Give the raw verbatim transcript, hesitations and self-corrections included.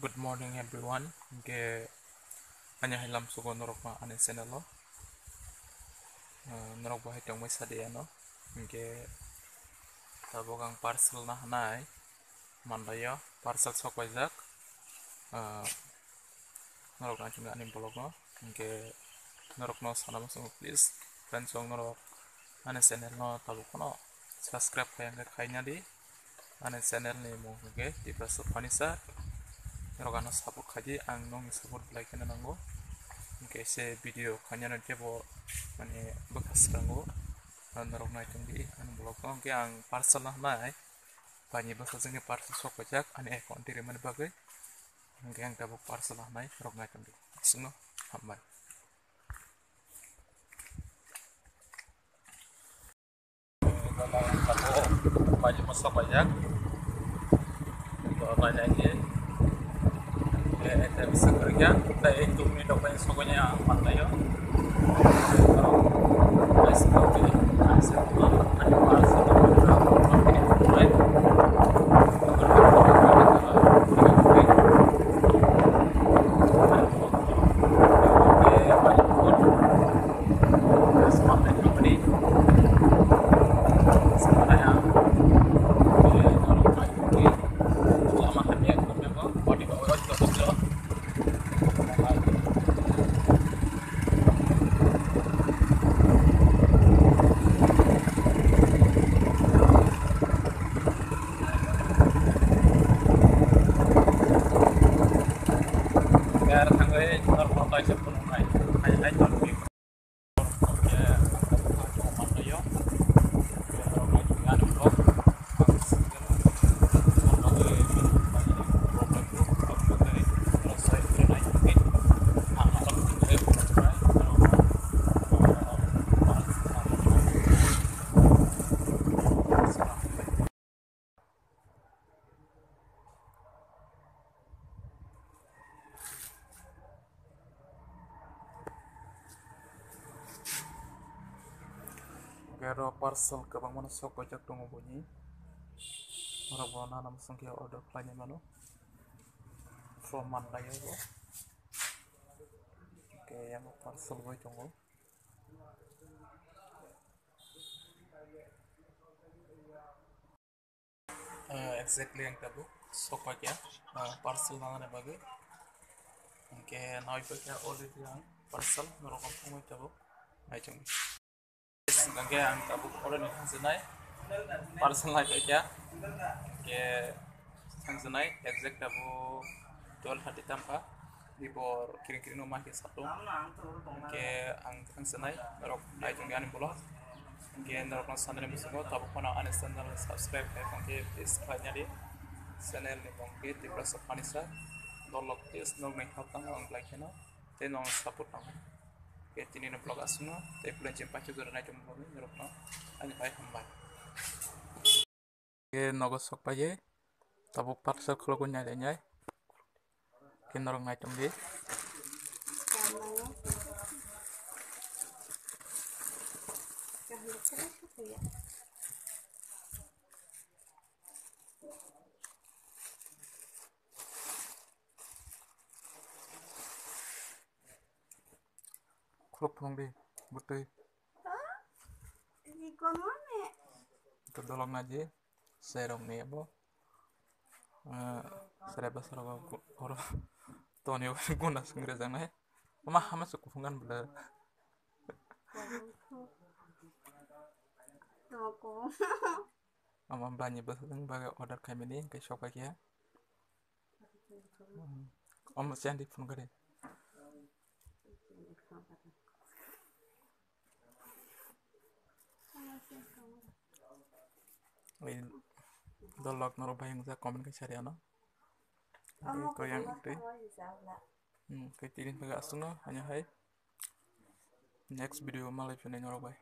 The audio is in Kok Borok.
Good morning everyone. Hingke ani hai lamsugo norokno ani channel o. Ah, norok bo hai tongmai sadi ano. Hingke tabuk ang parcel na hanai mandaio, parcel sok paijak. Ah, norok nai chwng ani vlog no. Hingke norokno sana muchungo, please friends rok, norok ani channel no tabuk phano subscribe khai hingke khaina di. Ani channel ni mung hingke Tiprasa Furniture. Norok ano support khaidi, ang nokni support belai kheno nango. Hingke se video khainani teibo mane bwkha swkango. Norok nai tongdi ani vlog no. Hingke ang parcel no hanai, paini bwsajwkni parcel sok paijak ani account rimani bagwi. Hingke ang tabuk parcel no hanai, norok nai tongdi. Aswkno hambai. Bai masuk banyak. Ito, banyak ini. Eh, eh, bisa kerja. Kita itu minum banyak soknya apa tayo? Terus, terus, terus, Hingke oro parcel kwbangmano sok paijak tongo buini. Norok bo nana mwswngkhe order khlainai mano. From manlaiyo bo. Hingke yang parcel bai tongo. Ah, exactly ang tabuk sokpakya, ah, parcel nanani bagwi. Hingke nawi pakya already ang parcel norok thangwi tabuk naichung. Hingke ang tabuk already thangsinai parcel nai pakya. Hingke thangsinai exact tabuk twelve thirty tamkha. Bibor kiring kiring no ma khe satung. Hingke ang thangsinai norok naichung ani vlog. Hingke norok no sanani muchungo tabuk phano ani channel subscribe khai tongkhe please khlaina di. Channel ni mung khe Tiprasa Furniture. Dolok please norok ni haptang ang belai kheno tei norok support nang. Hingke tini no vlog aswkno tei belai chim paikhe jora naichung vlog ni norok no ani pai hambai. Ke nogo sok paye, tabuk parcel khulugwi nai nai. Ke norok nai tongdi. Khuluk phunukdi bwtwi. Iko dolok naji, serok ni abo. Eh, sere basarok abo oro toni guna sengre jangnai. Ama hama se kuphungan bwle. Ama bani bwsajwk bagwi order khaimani hwnkhe sokphaikha. Hmm. Omo se ani phone kare. Oi, dolok norok bai wngjak comment kaisa rw ano. Omo tei koyang tei. Hmm, khe tini bagwi aswkno hanya hai. Next video malai philai norok bai.